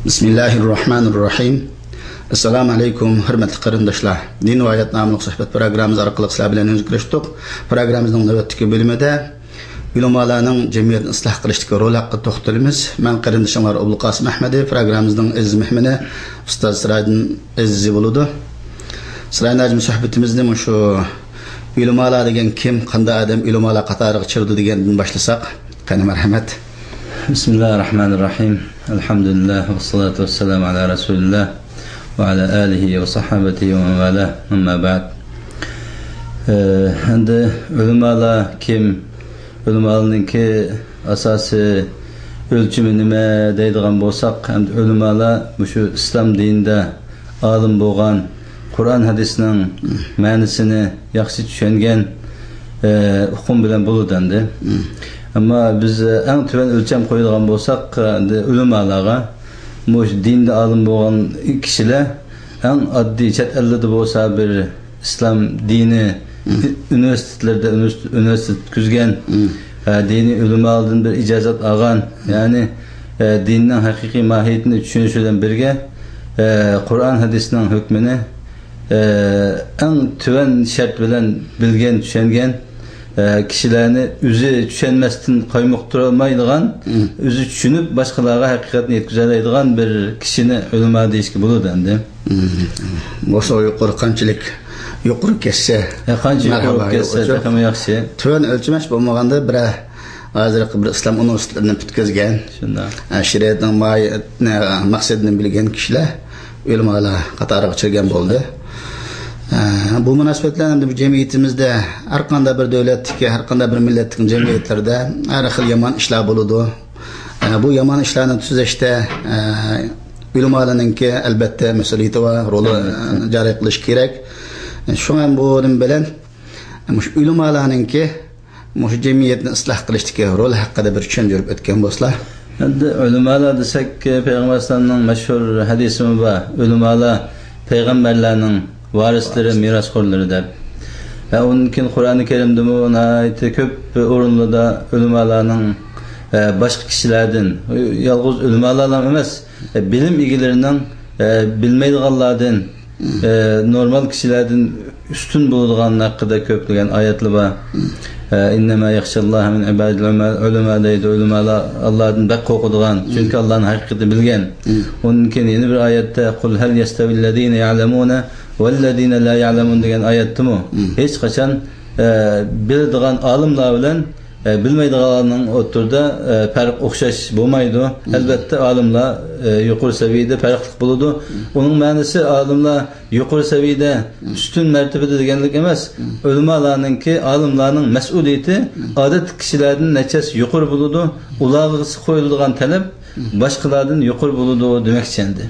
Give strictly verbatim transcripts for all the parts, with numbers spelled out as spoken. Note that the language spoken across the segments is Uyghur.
بىسمىللاھىررەھمانىررەھىم. ئەسسالامۇ ئەلەيكۇم، ھۆرمەتلىك قېرىنداشلار. دىن ۋە ھايات ناملىق سۆھبەت پروگراممىمىز ئارقىلىق سىلەر بىلەن يۈز كۆرۈشتۇق. پروگراممىمىزنىڭ نۆۋەتتىكى بۆلۈمىدە ئۆلىمالارنىڭ جەمئىيەتنى ئىسلاھ قىلىشتىكى رولى ھەققىدە توختىلىمىز. مەن قېرىندىشىڭلار ئوبۇلقاسىم ئەھمىدى، پروگراممىمىزنىڭ ئەزىز مېھمىنى ئۇستاز سىراجىدىن ئەزىزى بولىدۇ. سىراجىدىن ھاجىم، سۆھبىتىمىزنى مۇشۇ ئۆلىمالار دېگەن كىم، قانداق ئادەم ئۆلىمالار قاتارىغا كىرىدۇ دېگەندىن باشلىساق. قېنى، مەرھەمەت. بىسمىللاھىررەھمانىررەھىم. ئەلھەمدۇلىللاھ، ۋەسسالاتۇ ۋەسسالامۇ ئەلا رەسۇلىللاھ ۋە ئەلا ئالىھى ۋە ساھابەتىھى ۋە مەن ۋالاھ. ئەمما بەئد. ئە، ئەمدى ئۆلىمالار كىم؟ ئۆلىمالارنىڭكى ئاساسىي ئۆلچىمى نېمە دەيدىغان بولساق، ئەمدى ئۆلىمالار مۇشۇ ئىسلام دىنىدا ئالىم بولغان، قۇرئان ھەدىسنىڭ مەنىسىنى ياخشى چۈشەنگەن، ئە، ئۇقۇم بىلەن بولىدۇ ئەمدى. ئەمما بىز، ئە، ئەڭ تۆۋەن ئۆلچەم قويىدىغان بولساق، ئە، ئەمدى ئۆلىمالارغا مۇشۇ دىندا ئالىم بولغان كىشىلەر ئەڭ ئاددىي چەت ئەللىدە بولسا بىر ئىسلام دىنى ئۇنىۋېرسىتېتلىرىدا ئۇنىۋېرسىتېت، ئۇنىۋېرسىتېت پۈتكۈزگەن، ئە، دىنىي ئۆلىمالىرىدىن بىر ئىجازەت ئالغان، يەنى، ئە، دىننىڭ ھەقىقىي ماھىيىتىنى چۈشىنىش بىلەن بىرگە، ئە، قۇرئان ھەدىسنىڭ ھۆكمىنى، ئە، ئەڭ تۆۋەن شەرت بىلەن بىلگەن، چۈشەنگەن، ئە، كىشىلەرنى ئۆزى چۈشەنمەستىن قايمۇقتۇرالمايدىغان، ئۆزى چۈشىنىپ باشقىلارغا ھەقىقەتنى يەتكۈزەلەيدىغان بىر كىشىنى ئۆلىما دېيىشكە بولىدۇ ئەمدى. بولسا يۇقىرى قانچىلىك يۇقىرى كەتسە، يا قانچە يۇقىرى مەرھابا، كەتسە، يۇقىرى. تېخىمۇ ياخشى. تۆۋەن ئۆلچىمەش بولمىغاندا بىرەر ھازىرقى بىر ئىسلام ئۇنىۋېرسىتېتلىرىنى پۈتكۈزگەن، شۇنداق. ئە، شەرىئەتنىڭ ماھىيىتىنى، مەقسىتىنى بىلگەن كىشىلەر ئۆلىمالار قاتارىغا كىرگەن بولدى. ئە، بۇ مۇناسىۋەت بىلەن ئەمدى بۇ جەمئىيىتىمىزدە ھەر قانداق بىر دۆلەتتىكى، ھەر قانداق بىر مىللەتنىڭ جەمئىيەتلىرىدە ھەر خىل يامان ئىشلار بولىدۇ. ئە، بۇ يامان ئىشلارنى تۈزەشتە، ئە، ئۆلىمالارنىڭكى ئەلۋەتتە مەسئۇلىيىتى بار، رولى، ئەلۋەتتە. ئە، جارى قىلىش كېرەك. شۇڭا بۇنىڭ بىلەن مۇشۇ ئۆلىمالارنىڭكى مۇشۇ جەمئىيەتنى ئىسلاھ قىلىشتىكى رولى ھەققىدە بىر چۈشەندۈرۈپ ئۆتكەن بولسىلا. ئەمدى ئۆلىمالار دېسەك، پەيغەمبەر ئەلەيھىسسالامنىڭ مەشھۇر ھەدىسىمۇ بار. ئۆلىمالار پەيغەمبەرلەرنىڭ ۋارىسلىرى، مىراسخورلىرى دەپ. ۋە ئۇنىڭدىن كېيىن قۇرئانى كەرىمدىمۇ ناھايىتى كۆپ ئورۇنلاردا ئۆلىمالارنىڭ، ئە، باشقا كىشىلەردىن، يالغۇز ئۆلىمالارلا ئەمەس، ئە، بىلىم ئىگىلىرىنىڭ، ئە، بىلمەيدىغانلاردىن، ئە، نورمال كىشىلەردىن ئۈستۈن بولىدىغان ھەققىدە كۆپلىگەن ئايەتلەر بار. ئە، «ئىننەمما يەخشەللاھە مىن ئىبادىل ئۇلەما» دەيدۇ. ئۆلىمالار ئاللادىن بەك قورقىدىغان، چۈنكى ئاللانىڭ ھەقىقىتىنى بىلگەن. ئۇنىڭدىن كېيىن يەنە بىر ئايەتتە «قۇل ھەل يەستەۋىللەزىنە يەئلەمۇنە ۋەللەزىنە لا يەئلەمۇن» دېگەن ئايەتتىمۇ ھېچقاچان، ئە، بىلىدىغان ئالىملار بىلەن، ئە، بىلمەيدىغانلارنىڭ ئوتتۇرىدا، ئە، پەرق ئوخشاش بولمايدۇ. ئەلۋەتتە، ئالىملار، ئە، يۇقىرى سەۋىيەدە پەرقلىق بولىدۇ. ئۇنىڭ مەنىسى ئالىملار يۇقىرى سەۋىيەدە، ئۈستۈن مەرتىبىدە دېگەنلىك ئەمەس. ئۆلىمالارنىڭكى، ئالىملارنىڭ مەسئۇلىيىتى ئادەتتىكى كىشىلەردىن نەچچە ھەسسە يۇقىرى بولىدۇ. ئۇلارغا قويۇلىدىغان تەلەپ باشقىلاردىن يۇقىرى بولىدۇ دېمەكچى ئەمدى.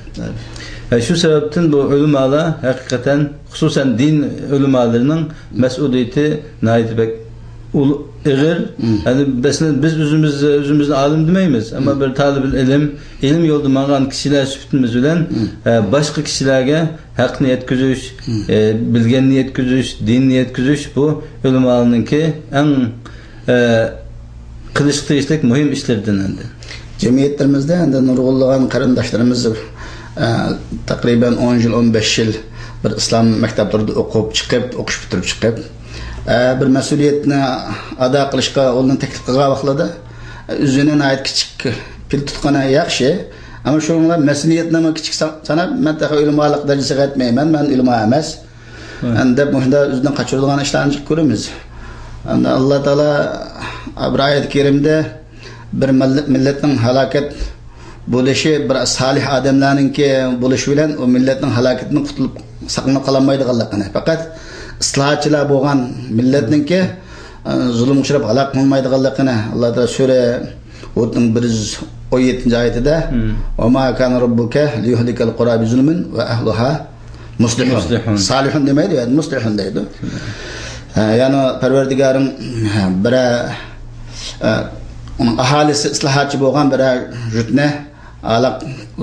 ئە، شۇ سەۋەبتىن بۇ ئۆلىمالار ھەقىقەتەن، خۇسۇسەن دىن ئۆلىمالىرىنىڭ مەسئۇلىيىتى ناھايىتى بەك ئۇل-، ئېغىر. يەنى مەسىلەن، بىز ئۆزىمىز، ئۆزىمىزنى ئالىم دېمەيمىز، ئەمما بىر تالىبىل ئىلىم، ئىلىم يولىدا ماڭغان كىشىلەر سۈپىتىمىز بىلەن، ئە، باشقا كىشىلەرگە ھەقنى يەتكۈزۈش، ئە، بىلگەننى يەتكۈزۈش، دىننى يەتكۈزۈش، بۇ ئۆلىمالارنىڭكى ئەڭ، ئە، قىلىشقا تېگىشلىك مۇھىم ئىشلىرىدىن ئەمدى. جەمئىيەتلىرىمىزدە ئەمدى نۇرغۇنلىغان قېرىنداشلىرىمىز، ئە، تەقرىبەن ئون يىل، ئون بەش يىل بىر ئىسلام مەكتەپلىرىدە ئوقۇپ چىقىپ، ئوقۇش پۈتتۈرۈپ چىقىپ، ئە، بىر مەسئۇلىيەتنى ئادا قىلىشقا ئۇلارنى تەكلىپ قىلغان ۋاقىتلاردا، ئە، ئۆزىنى ناھايىتى كىچىك پىل تۇتقىنى ياخشى. ئەمما شۇ بىلەن مەسئۇلىيەتنىمۇ كىچىك سا-، ساناپ، «مەن تېخى ئۆلىمالىق دەرىجىسىگە يەتمەيمەن، مەن ئۆلىما ئەمەس.» ئەمدى دەپ مۇشۇنداق ئۆزىدىن قاچۇرىدىغان ئىشلارنى جىق كۆرىمىز. ئەمدى ئاللا تائالا بىر ئايەت كەرىمدە بىر مىللەت، مىللەتنىڭ ھالاكەت بولۇشى بىر سالىھ ئادەملەرنىڭكى بولۇشى بىلەن ئۇ مىللەتنىڭ ھالاكىتىدىن قۇتۇلۇپ ساقلىنىپ قالالمايدىغانلىقىنى، پەقەت ئىسلاھاتچىلار بولغان مىللەتنىڭكى، ئە، زۇلۇمغا ئۇچراپ ھالاك قىلىنمايدىغانلىقىنى ئاللا تائالا سۈرە ھۇدنىڭ بىر يۈز ئون يەتتىنچى ئايىتىدە، «ۋە ما كان ربك ليهلك القرى بظلم وأهلها مۇسلىھۇن. مۇسلىھۇن. سالىھۇن دېمەيدۇ، يەنى مۇسلىھۇن دەيدۇ. ھە، يەنى پەرۋەردىگارىڭ، ھە، بىرەر، ئە، ئۇنىڭ ئاھالىسى ئىسلاھاتچى بولغان بىرەر يۇرتنى ھالاك،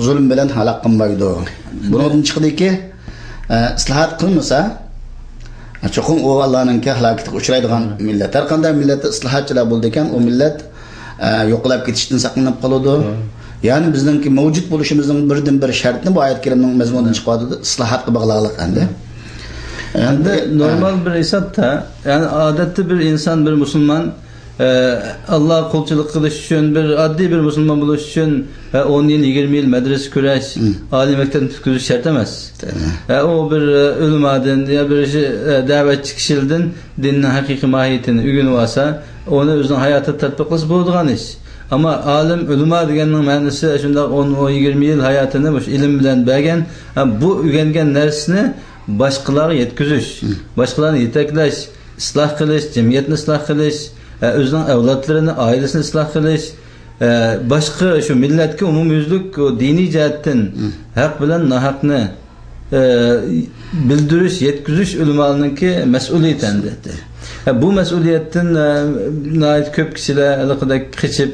زۇلۇم بىلەن ھالاك قىلمايدۇ. بۇنىڭدىن چىقىدۇكى، ئە، ئىسلاھات قىلمىسا، چوقۇم ئۇ ئاللانىڭكى ھالاكىتىگە ئۇچرايدىغان مىللەت. ھەر قانداق مىللەتتە ئىسلاھاتچىلار بولىدىكەن، ئۇ مىللەت، ئە، يوقىلاپ كېتىشتىن ساقلىنىپ قالىدۇ. يەنى بىزنىڭكى مەۋجۇت بولۇشىمىزنىڭ بىردىنبىر شەرتىنى بۇ ئايەت كەرىمنىڭ مەزمۇنىدىن چىقىۋاتىدۇ، ئىسلاھاتقا باغلىقلىق ئەمدى. ئەمدى ئە، نورمال بىر ھېسابتا، يەنى ئادەتتە بىر ئىنسان، بىر مۇسۇلمان، ئە، ئاللاغا قۇلچىلىق قىلىش ئۈچۈن، بىر ئاددىي بىر مۇسۇلمان بولۇش ئۈچۈن، ئە، ئون يىل، يىگىرمە يىل مەدرىسە كۈرەش، ھە، ئالىي مەكتەپنى پۈتكۈزۈش شەرت ئەمەس. ئە، ئۇ بىر، ئە، ئۆلىمادىن يا بىر شى-، ئە، دەۋەتچى كىشىلەردىن دىننىڭ ھەقىقىي ماھىيىتىنى ئۆگىنىۋالسا، ئۇنى ئۆزىنىڭ ھاياتىدا تەتبىق قىلسا بولىدىغان ئىش. ئەمما ئالىم، ئۆلىما دېگەننىڭ مەنىسى شۇنداق ئون، ئون، يىگىرمە يىل ھاياتىنى مۇشۇ ئىلىم بىلەن بەرگەن، ھە، بۇ ئۆگەنگەن نەرسىنى باشقىلارغا يەتكۈزۈش، باشقىلارنى يېتەكلەش، ئىسلاھ قىلىش، جەمئىيەتنى ئىسلاھ قىلىش، ھە، ئۆزىنىڭ ئەۋلادلىرىنى، ئائىلىسىنى ئىسلاھ قىلىش، ئە، باشقا شۇ مىللەتكە ئومۇميۈزلۈك دىنىي جەھەتتىن ھەق بىلەن ناھەقنى، ئە، بىلدۈرۈش، يەتكۈزۈش ئۆلىمالارنىڭكى مەسئۇلىيىتى ئەمدى. ئە، بۇ مەسئۇلىيەتتىن، ئە، ناھايىتى كۆپ كىشىلەر ھېلىقىدەك قېچىپ،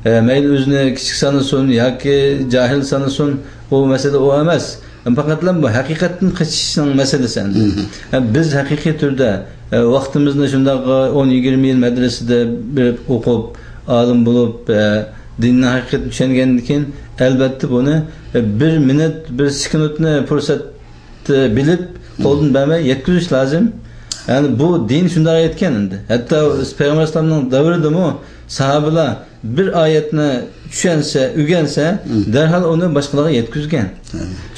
ئە، مەيلى ئۆزىنى كىچىك سانىسۇن ياكى جاھىل سانىسۇن، ئۇ مەسىلە ئۇ ئەمەس. پەقەتلا بۇ ھەقىقەتتىن قېچىشنىڭ مەسىلىسى ئەمدى. ھە، بىز ھەقىقىي تۈردە، ئە، ۋاقتىمىزنى شۇنداق ئون، يىگىرمە يىل مەدرىسىدە بېرىپ ئوقۇپ، ئالىم بولۇپ، ئە، دىننىڭ ھەقىقىتىنى چۈشەنگەندىن كېيىن، ئەلۋەتتە بۇنى، ئە، بىر مىنۇت، بىر سېكۇنتنى پۇرسەت بىلىپ، قولدىن بەرمەي يەتكۈزۈش لازىم. يەنى بۇ دىن شۇنداق ئېيتكەن ئەمدى. ھەتتا پەيغەمبەر ئەلەيھىسسالامنىڭ دەۋرىدىمۇ ساھابىلار بىر ئايەتنى چۈشەنسە، ئۆگەنسە، دەرھال ئۇنى باشقىلارغا يەتكۈزگەن.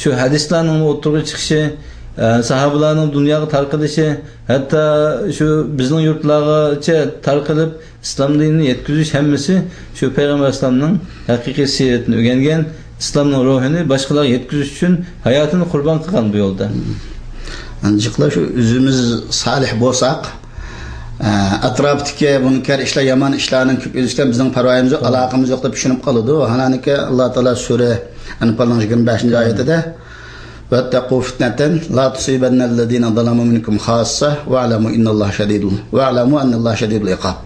شۇ ھەدىسلەرنىڭ ئوتتۇرىغا چىقىشى، ئە، ساھابىلارنىڭ دۇنياغا تارقىلىشى، ھەتتا شۇ بىزنىڭ يۇرتلارغىچە تارقىلىپ، ئىسلام دىنىنى يەتكۈزۈش ھەممىسى شۇ پەيغەمبەر ئەلەيھىسسالامنىڭ ھەقىقىي سىرىتىنى ئۆگەنگەن، ئىسلامنىڭ روھىنى باشقىلارغا يەتكۈزۈش ئۈچۈن ھاياتىنى قۇربان قىلغان بۇ يولدا. ئەنە جىقلار شۇ ئۆزىمىز سالىھ بولساق، ئە، ئەتراپتىكى مۇنكەر ئىشلار، يامان ئىشلارنىڭ كۆپ ئۆزىكىدە بىزنىڭ پەرۋايىمىز يوق، ئالاقىمىز يوق دەپ چۈشىنىپ قالىدۇ. ھالانىكى ئاللا تائالا سۈرە ئەنپالنىڭ يىگىرمە بەشىنچى ئايىتىدە، واتقوا فتنة لا تصيبن الذين ظلموا منكم خاصة واعلموا أن الله شديد، واعلموا أن الله شديد العقاب.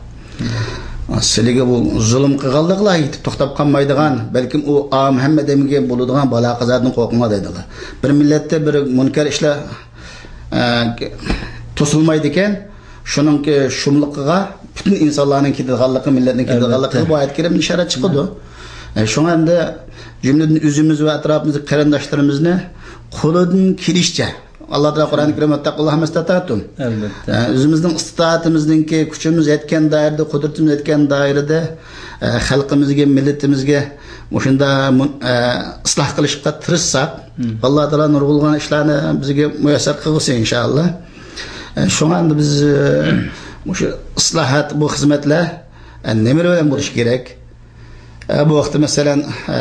سىلىگە بۇ زۇلۇم قىلغانلىقلار يېتىپ توختاپ قالمايدىغان، بەلكىم ئۇ ئام ھەممە ئادەمگە بولىدىغان بالا قازادىن قورقۇڭلار دەيدىغان. بىر مىللەتتە بىر مۇنكەر ئىشلار، ئە، توسۇلمايدىكەن، شۇنىڭكى شۇملۇقىغا پۈتۈن ئىنسانلارنىڭ كېتىدىغانلىقى، مىللەتنىڭ كېتىدىغانلىقىغا بۇ ئايەت كەرىمدىن ئىشارەت چىقىدۇ. ئە، شۇڭا ئەمدى جۈملىدىن ئۆزىمىز ۋە ئەتراپىمىزدىكى قېرىنداشلىرىمىزنى قولىدىن كېلىشىچە، ئاللا تائالا قۇرئانى كەرىمدە، ۋەتتەقۇللاھە مەستەتەتۇم. ئەلۋەتتە. ئە، ئۆزىمىزنىڭ ئىستىتائىتىمىزنىڭكى، كۈچىمىز يەتكەن دائىرىدە، قۇدرىتىمىز يەتكەن دائىرىدە، ئە، خەلقىمىزگە، مىللىتىمىزگە مۇشۇنداق مۇن-، ئە، ئىسلاھ قىلىشقا تىرىشساق، ئاللا تائالا نۇرغۇنلىغان ئىشلارنى بىزگە مۇيەسسەر قىلغۇسى، ئىنشائاللا. ئە، شۇڭا ئەمدى بىز، ئە، مۇشۇ ئىسلاھات، بۇ خىزمەتلەر، ئە، نېمە بىلەن بولۇشى كېرەك؟ ئە، بۇ ۋاقىتتا، مەسىلەن، ئە،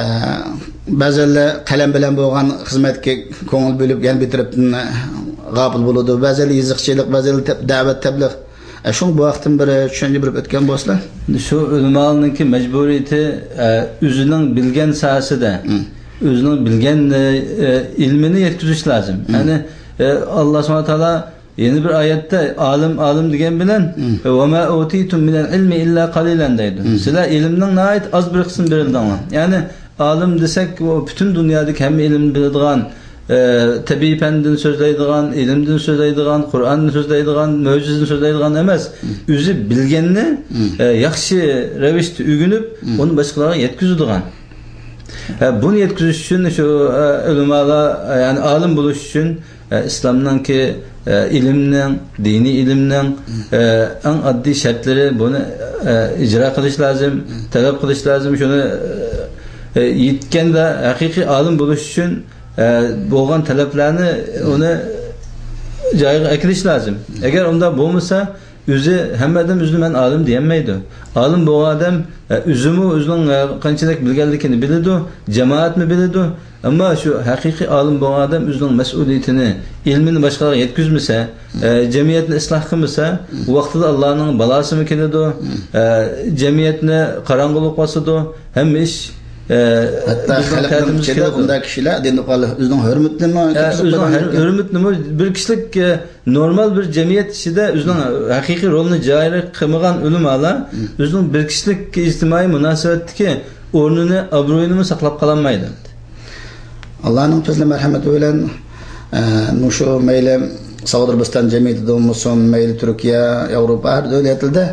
بەزىلەر قەلەم بىلەن بولغان خىزمەتكە كۆڭۈل بۆلۈپ، يەنە بىر تەرەپتىن، ئە، غاپىل بولىدۇ. بەزىلەر يېزىقچىلىق، بەزىلەر تەب-، دەۋەت، تەبلىغ. ئە، شۇڭا بۇ ھەقتىن بىر چۈشەنچە بېرىپ ئۆتكەن بولسىلا. شۇ ئۆلىمالارنىڭكى مەجبۇرىيىتى، ئە، ئۆزىنىڭ بىلگەن ساھەسىدە، ئۆزىنىڭ بىلگەن، ئە، ئە، ئىلمىنى يەتكۈزۈش لازىم. يەنى، ئە، ئاللا سۇبھانەھۇ ۋە تائالا يەنە بىر ئايەتتە ئالىم، ئالىم دېگەن بىلەن، ۋە ما ئۇتىتۇم مىنەل ئىلمى ئىللا قەلىلەن دەيدۇ. سىلەر ئىلىمنىڭ ناھايىتى ئاز بىر قىسمىنى بېرىلدىڭلار. يەنى ئالىم دېسەك، ئۇ پۈتۈن دۇنيادىكى ھەممە ئىلىمنى بىلىدىغان، ئە، تەبىئىي پەندىن سۆزلەيدىغان، ئىلىمدىن سۆزلەيدىغان، قۇرئاندىن سۆزلەيدىغان، مۆجىزىدىن سۆزلەيدىغان ئەمەس. ئۆزى بىلگەننى، ئە، ياخشى رەۋىشتە ئۆگىنىپ، ئۇنى باشقىلارغا يەتكۈزىدىغان. ئە، بۇنى يەتكۈزۈش ئۈچۈن شۇ، ئە، ئۆلىمالار، ئە، يەنى ئالىم بولۇش ئۈچۈن، ئە، ئىسلامنىڭكى، ئە، ئىلىمنىڭ، دىنىي ئىلىمنىڭ، ئە، ئەڭ ئاددىي شەرتلىرى، بۇنى، ئە، ئىجرا قىلىش لازىم، تەلەپ قىلىش لازىم. شۇنى، ئە، يەتكەندە ھەقىقىي ئالىم بولۇش ئۈچۈن، ئە، بولغان تەلەپلەرنى، ئۇنى جايىغا ئەكېلىش لازىم. ئەگەر ئۇنداق بولمىسا، ئۆزى، ھەممە ئادەم ئۆزىنى مەن ئالىم دېيەلمەيدۇ. ئالىم بولغان ئادەم، ئە، ئۆزىمۇ ئۆزىنىڭ، ئە، قانچىلىك بىلگەنلىكىنى بىلىدۇ، جامائەتمۇ بىلىدۇ. ئەمما شۇ ھەقىقىي ئالىم بولغان ئادەم ئۆزىنىڭ مەسئۇلىيىتىنى، ئىلمىنى باشقىلارغا يەتكۈزمىسە، ئە، جەمئىيەتنى ئىسلاھ قىلمىسا، ۋاقتىدا ئاللانىڭ بالاسىمۇ كېلىدۇ، ئە، جەمئىيەتنى قاراڭغۇلۇققا باسىدۇ، ھەممە ئىش، ئە، ھەتتا بىزنىڭ خەلقنىڭ تەتىمىزگە ئىچىدە كېلىدۇ. بۇنداق كىشىلەر دىندا قالىدۇ. ئۆزىنىڭ ھۆرمىتىنىمۇ، ئە، ئۆزىنىڭ ھۆر-، ھۆرمىتىنىمۇ بىر كىشىلىك، ئە، نورمال بىر جەمئىيەت ئىچىدە ئۆزىنىڭ ھەقىقىي رولىنى جارى قىلمىغان ئۆلىمالار ئۆزىنىڭ بىر كىشىلىك ئىجتىمائىي مۇناسىۋەتتىكى ئورنىنى، ئابرۇيىنىمۇ ساقلاپ قالالمايدۇ. ئاللانىڭ پەزلى مەرھەمىتى بىلەن، ئە، مۇشۇ مەيلى ساغدۇربىستان جەمئىيىتىدە بولمىسۇن، مەيلى تۈركىيە، ياۋروپا ھەر دۆلەتلىدە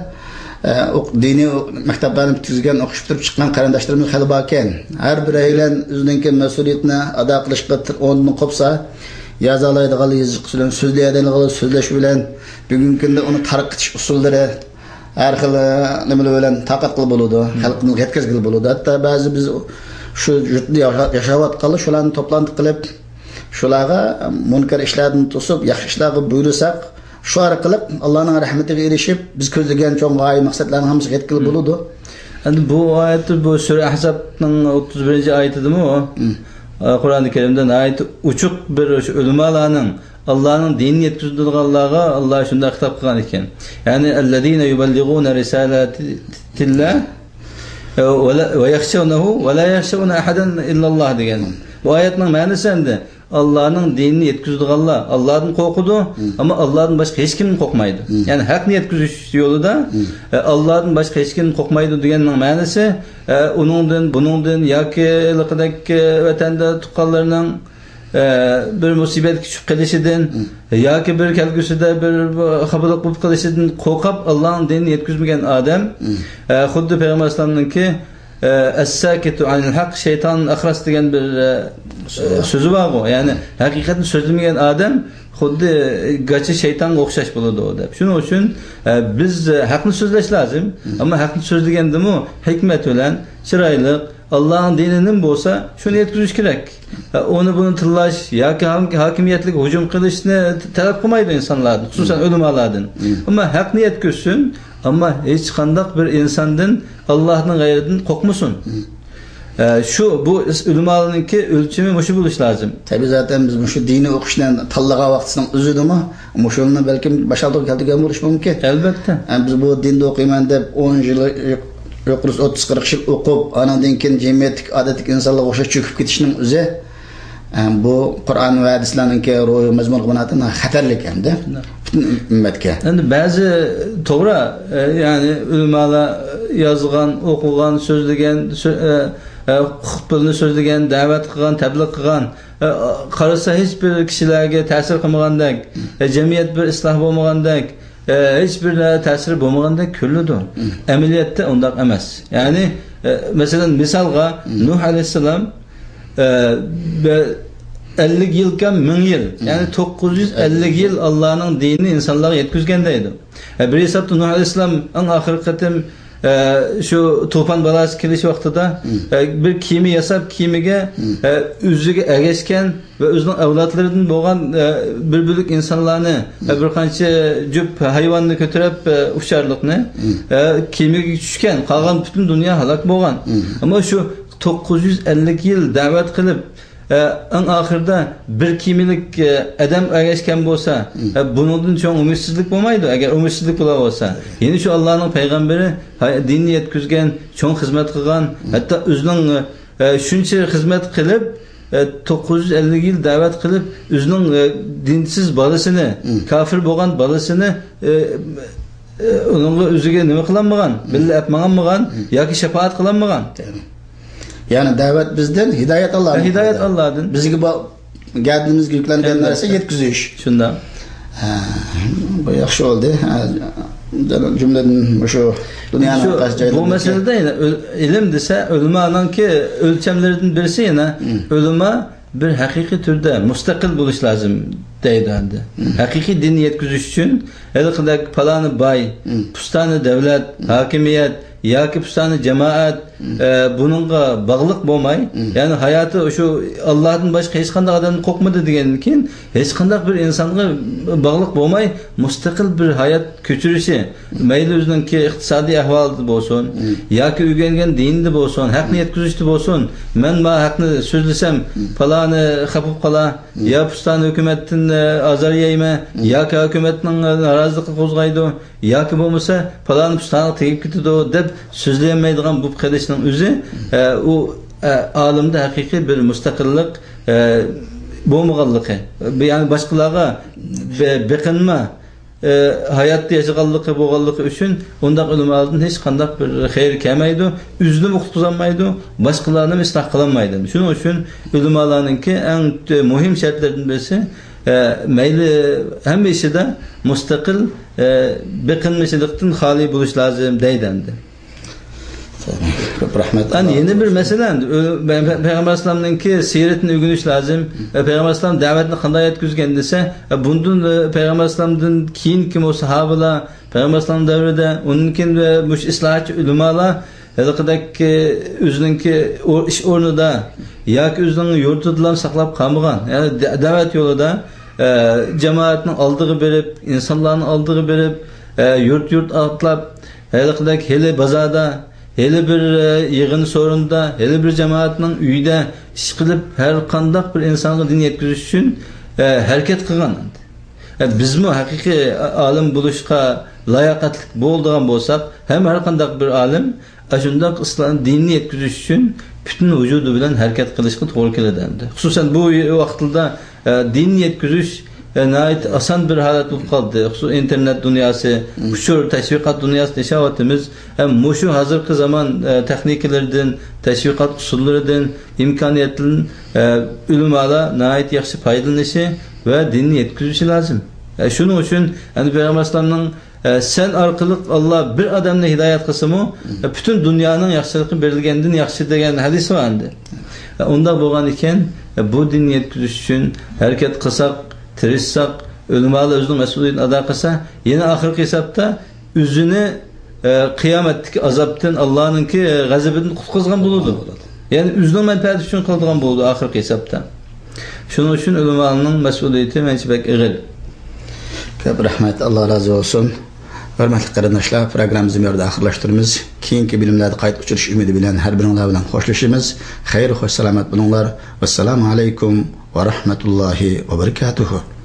ئە، ئوق-، دىنىي ئوق-، مەكتەپلەرنى پۈتكۈزگەن، ئوقۇش پۈتتۈرۈپ چىققان قېرىنداشلىرىمىز خېلى باركەن. ھەر بىرەيلەن ئۆزىنىڭكى مەسئۇلىيىتىنى ئادا قىلىشقا تىر-، ئورنىدىن قوپسا، يازالايدىغانلار يېزىق بىلەن، سۆزلىيەلەيدىغانلار سۆزلەش بىلەن، بۈگۈنكى كۈندە ئۇنى تارقىتىش ئۇسۇللىرى، ھەر خىل نېمىلەر بىلەن تارقاتقىلى بولىدۇ، خەلقىمىزگە يەتكۈزگىلى بولىدۇ. ھەتتا بەزى بىز شۇ يۇرتتا ياشا-، ياشاۋاتقانلار شۇلارنى توپلانتى قىلىپ، شۇلارغا مۇنكەر ئىشلاردىن توسۇپ، ياخشى ئىشلارغا بۇيرۇساق، شۇ ئارقىلىق ئاللانىڭ رەھمىتىگە ئېرىشىپ، بىز كۆزلىگەن چوڭ غايە مەقسەتلەرنىڭ ھەممىسىگە يەتكىلى بولىدۇ. ئەمدى بۇ ئايەتتە، بۇ سۈرە ئەھزابنىڭ ئوتتۇز بىرىنچى ئايىتىدىمۇ، ئە، قۇرئانى كەرىمدە ناھايىتى ئوچۇق بىر شۇ ئۆلىمالارنىڭ ئاللانىڭ دىنىنى يەتكۈزىدىغانلارغا ئاللا شۇنداق خىتاب قىلغان ئىكەن. يەنى، «الذين يبلغون رسالات الله ويخشونه ولا يخشون أحدا إلا الله» دېگەن. بۇ ئايەتنىڭ مەنىسى ئەمدى، ئاللانىڭ دىنىنى يەتكۈزىدىغانلار ئاللادىن قورقىدۇ، ئەمما ئاللادىن باشقا ھېچ كىمدىن قورقمايدۇ. يەنى ھەقنى يەتكۈزۈش يولىدا، ئە، ئاللادىن باشقا ھېچ كىمدىن قورقمايدۇ دېگەننىڭ مەنىسى، ئە، ئۇنىڭدىن، بۇنىڭدىن ياكى ھېلىقىدەك، ئە، ۋەتەندە تۇغقانلىرىنىڭ، ئە، بىر مۇسىبەتكە چۈشۈپ قېلىشىدىن ياكى بىر كەلگۈسىدە بىر خاپىلىق بولۇپ قېلىشىدىن قورقۇپ، ئاللانىڭ دىنىنى يەتكۈزمىگەن ئادەم، ئە، خۇددى پەيغەمبەر ئەلەيھىسسالامنىڭكى، ئە، «الساكت عن الحق شيطان أخرس» دېگەن بىر، ئە، سۆزى بارغۇ. يەنى ھەقىقەتنى سۆزلىمىگەن ئادەم خۇددى گاچا شەيتانغا ئوخشاش بولىدۇ دەپ. شۇنىڭ ئۈچۈن، ئە، بىز، ئە، ھەقنى سۆزلەش لازىم. ئەمما ھەقنى سۆزلىگەندىمۇ ھېكمەت بىلەن، چىرايلىق، ئاللانىڭ دىنى نېمە بولسا، شۇنى يەتكۈزۈش كېرەك. ئە، ئۇنى بۇنى تىللاش ياكى ھاكىم-، ھاكىمىيەتلىك ھۇجۇم قىلىشنى ت-، تەلەپ قىلمايدۇ ئىنسانلاردىن، خۇسۇسەن ئۆلىمالاردىن. ئەمما ھەقنى يەتكۈزسۇن، ئەمما ھېچقانداق بىر ئىنساندىن، ئاللاھنىڭ غەيرىدىن قورقمىسۇن. ئە، شۇ، بۇ ئىس-، ئۆلىمالارنىڭكى ئۆلچىمى مۇشۇ بولۇشى لازىم. تەبىئىي زاتەن بىز مۇشۇ دىنىي ئوقۇشنى تاللىغان ۋاقتىسىنىڭ ئۆزىدىمۇ مۇشۇنى بەلكىم باشلىققا كەلتۈرگەن بولۇشى مۇمكىن. ئەلۋەتتە. ئە، بىز بۇ دىندا ئوقۇيمەن دەپ ئون يىل، يۇقىرىسى ئوتتۇز قىرىق يىل ئوقۇپ، ئانىڭدىن كېيىن جەمئىيەتتىكى ئادەتتىكى ئىنسانلارغا ئوخشاش چۆكۈپ كېتىشنىڭ ئۆزى، ئە، بۇ قۇرئان ۋە ھەدىسلەرنىڭكى روھىي مەزمۇنغا بىنائەن خەتەرلىك ئەمدى. شۇنداق. پۈتۈن ئۈممەتكە. ئەمدى بەزى، توغرا، ئە، يەنى ئۆلىمالار يازغان، ئوقۇغان، سۆزلىگەن، سۆ-، ئە، ئە، خۇتبىلىرىنى سۆزلىگەن، دەۋەت قىلغان، تەبلىغ قىلغان، ئە، قارىسا ھېچ بىر كىشىلەرگە تەسىر قىلمىغاندەك، ئە، جەمئىيەت بىر ئىسلاھ بولمىغاندەك، ئە، ھېچ بىر تەسىرى بولمىغاندەك كۆرۈنىدۇ. ئەمەلىيەتتە ئۇنداق ئەمەس. يەنى، ئە، مەسىلەن، مىسالغا، نۇھ ئەلەيھىسسالام، ئە، بە-، ئەللىك يىلكەن مىڭ يىل، يەنى توققۇز يۈز ئەللىك يىل ئاللانىڭ دىنىنى ئىنسانلارغا يەتكۈزگەن دەيدۇ. ئە، بىر ھېسابتا نۇھ ئەلەيھىسسالام ئەڭ ئاخىرقى قېتىم، ئە، شۇ توپان بالاسى كېلىش ۋاقتىدا، ئە، بىر كېمە ياساپ، كېمىگە، ئە، ئۆزىگە ئەگەشكەن ۋە ئۆزىنىڭ ئەۋلادلىرىدىن بولغان، ئە، بىر بۆلەك ئىنسانلارنى، ئە، بىر قانچە جۈپ ھايۋاننى كۆتۈرۈپ، ئە، ئۇچارلىقنى، ئە، كېمىگە چۈشكەن، قالغان پۈتۈن دۇنيا ھالاك بولغان. ئەمما شۇ توققۇز يۈز ئەللىك يىل دەۋەت قىلىپ، ئە، ئەڭ ئاخىرىدا بىر كېمىلىك، ئە، ئادەم ئەگەشكەن بولسا، ئە، بۇنىڭدىن چوڭ ئۈمىدسىزلىك بولمايدۇ، ئەگەر ئۈمىدسىزلىك بولا بولسا. يەنى شۇ ئاللانىڭ پەيغەمبىرى ھاي-، دىننى يەتكۈزگەن، چوڭ خىزمەت قىلغان، ھەتتا ئۆزىنىڭ، ئە، شۇنچە خىزمەت قىلىپ، ئە، توققۇز يۈز ئەللىك يىل دەۋەت قىلىپ، ئۆزىنىڭ، ئە، دىنسىز بالىسىنى، كاپىر بولغان بالىسىنى، ئە، ئە، ئۇنىڭغا ئۆزىگە نېمە قىلالمىغان، بىللە ئەپ ماڭالمىغان ياكى شاپائەت قىلالمىغان. يەنى دەۋەت بىزدىن، ھىدايەت ئاللادىن. ھىدايەت ئاللادىن. بىزگە بۇ گەدىنىمىزگە يۈكلەنگەن نەرسە يەتكۈزۈش. شۇنداق. ھە، بۇ ياخشى بولدى. ھە، جۈملىدىن مۇشۇ دۇنيانىڭ قايسى جايلىرىدىكى بۇ مەسىلىدە يەنە ئۆل-، ئىلىم دېسە، ئۆلىمانىڭكى ئۆلچەملىرىدىن بىرسى يەنە ئۆلىما بىر ھەقىقىي تۈردە مۇستەقىل بولۇش لازىم دەيدۇ ئەمدى. ھەقىقىي دىننى يەتكۈزۈش ئۈچۈن ھېلىقىدەك پالانى باي، پۇستانى دەۋلەت، ھاكىمىيەت ياكى پۇستانى جامائەت، ئە، بۇنىڭغا باغلىق بولماي، يەنى ھاياتى شۇ ئاللادىن باشقا ھېچقانداق ئادەمدىن قورقمىدى دېگەندىن كېيىن، ھېچقانداق بىر ئىنسانغا باغلىق بولماي، مۇستەقىل بىر ھايات كۆچۈرۈشى، مەيلى ئۆزىنىڭكى ئىقتىسادىي ئەھۋالىدا بولسۇن، ياكى ئۆگەنگەن دىنىدا بولسۇن، ھەقنى يەتكۈزۈشتە بولسۇن، مەن ما ھەقنى سۆزلىسەم، پالانى خاپا بولۇپ قالا، يا پۇستانى ھۆكۈمەتتىن، ئە، ئازار يەيمەن، ياكى ھۆكۈمەتنىڭ، ئە، نارازىلىقى قوزغايدۇ، ياكى بولمىسا پالانى پۇستانىغا تېگىپ كېتىدۇ دەپ سۆزلىيەلمەيدىغان بولۇپ قېلىشنىڭ ئۆزى، ئە، ئۇ، ئە، ئالىمدا ھەقىقىي بىر مۇستەقىللىق، ئە، بولمىغانلىقى، يەنى باشقىلارغا بە-، بېقىنما، ئە، ھاياتتا ياشىغانلىقى بولغانلىقى ئۈچۈن ئۇنداق ئۆلىمالاردىن ھېچقانداق بىر خەير كەلمەيدۇ، ئۆزىنىمۇ قۇتقۇزالمايدۇ، باشقىلارنىمۇ ئىسلاھ قىلالمايدۇ. شۇنىڭ ئۈچۈن ئۆلىمالارنىڭكى ئەڭ مۇھىم شەرتلىرىدىن بىرسى، ئە، مەيلى ھەممە ئىشىدا مۇستەقىل، ئە، بېقىنمىچىلىقتىن خالىي بولۇش لازىم دەيدۇ ئەمدى. كۆپ رەھمەت. ئەمدى يەنە بىر مەسىلە، ئەمدى ئۆ-، پە-، پە-، پەيغەمبەر ئەلەيھىسسالامنىڭكى سىيرىتىنى ئۆگىنىش لازىم. ئە، پەيغەمبەر ئەلەيھىسسالام دەۋەتنى قانداق يەتكۈزگەن دېسە، ئە، بۇندىن، ئە، پەيغەمبەر ئەلەيھىسسالامدىن كېيىنكى بۇ ساھابىلار، پەيغەمبەر ئەلەيھىسسالام دەۋرىدە، ئۇنىڭدىن كېيىن ۋە مۇشۇ ئىسلاھاتچى ئۆلىمالار ھېلىقىدەك، ئۆزىنىڭكى ئو-، ئىش ئورنىدا ياكى ئۆزىنىڭ يۇرتىدىلا ساقلاپ قالمىغان. يەنى دە-، دەۋەت يولىدا، ئە، جامائەتنىڭ ئالدىغا بېرىپ، ئىنسانلارنىڭ ئالدىغا بېرىپ، ئە، يۇرت-يۇرت ئاتلاپ، ھېلىقىدەك ھېلى بازاردا، ھېلى بىر، ئە، يىغىن سورۇندا، ھېلى بىر جامائەتنىڭ ئۆيىدە ئىش قىلىپ، ھەر قانداق بىر ئىنسانغا دىن يەتكۈزۈش ئۈچۈن، ئە، ھەرىكەت قىلغان. ئە، بىزمۇ ھەقىقىي ئالىم بولۇشقا لاياقەتلىك بولىدىغان بولساق، ھەم ھەر قانداق بىر ئالىم ئاشۇنداق ئىسلام دىنىنى يەتكۈزۈش ئۈچۈن پۈتۈن ۋۇجۇدى بىلەن ھەرىكەت قىلىشقا توغرا كېلىدۇ ئەمدى. خۇسۇسەن بۇ ۋاقىتتا، ئە، دىننى يەتكۈزۈش، ئە، ناھايىتى ئاسان بىر ھالەت بولۇپ قالدى. خۇسۇسەن ئىنتېرنېت دۇنياسى، مم. ئۇچۇر، تەشۋىقات دۇنياسى دېيىشەۋاتىمىز. ھەم مۇشۇ ھازىرقى زامان، ئە، تېخنىكىلىرىدىن، تەشۋىقات ئۇسۇللىرىدىن، ئىمكانىيەتتىن، ئە، ئۆلىمالار ناھايىتى ياخشى پايدىلىنىشى ۋە دىننى يەتكۈزۈشى لازىم. ئە، شۇنىڭ ئۈچۈن ئەمدى پەيغەمبەر ئەلەيھىسسالامنىڭ ئە، سەن ئارقىلىق ئاللا بىر ئادەمنى ھىدايەت قىلسىمۇ، ئە، پۈتۈن دۇنيانىڭ ياخشىلىقى بېرىلگەندىن ياخشى دېگەن ھەدىس بار ئەمدى. ئە، ئۇنداق بولغان ئىكەن، ئە، بۇ دىننى يەتكۈزۈش ئۈچۈن ھەرىكەت قىلساق، تىرىشساق، ئۆلىمالار ئۆزىنىڭ مەسئۇلىيىتىنى ئادا قىلسا، يەنە ئاخىرقى ھېسابتا ئۆزىنى، ئە، قىيامەتتىكى ئازابتىن، ئاللانىڭكى، ئە، غەزىپىدىن قۇتقۇزغان بولىدۇ. يەنى ئۆزىنىڭ مەنپەئەتى ئۈچۈن قىلىدىغان بولىدۇ ئاخىرقى ھېسابتا. شۇنىڭ ئۈچۈن ئۆلىمانىڭ مەسئۇلىيىتى مەنچە بەك ئېغىر. كۆپ رەھمەت، ئاللا رازى بولسۇن. ھۆرمەتلىك قېرىنداشلار، پروگراممىمىزنى بۇ يەردە ئاخىرلاشتۇرىمىز. كېيىنكى بۆلۈملەردە قايتا ئۇچرىشىش ئۈمىدى بىلەن ھەر بىرىڭلار بىلەن خوشلىشىمىز. خەير، خوش سالامەت بولۇڭلار. ۋەسسالامۇ ئەلەيكۇم ۋە رەھمەتۇللاھى ۋە بەرىكاتۇھۇ.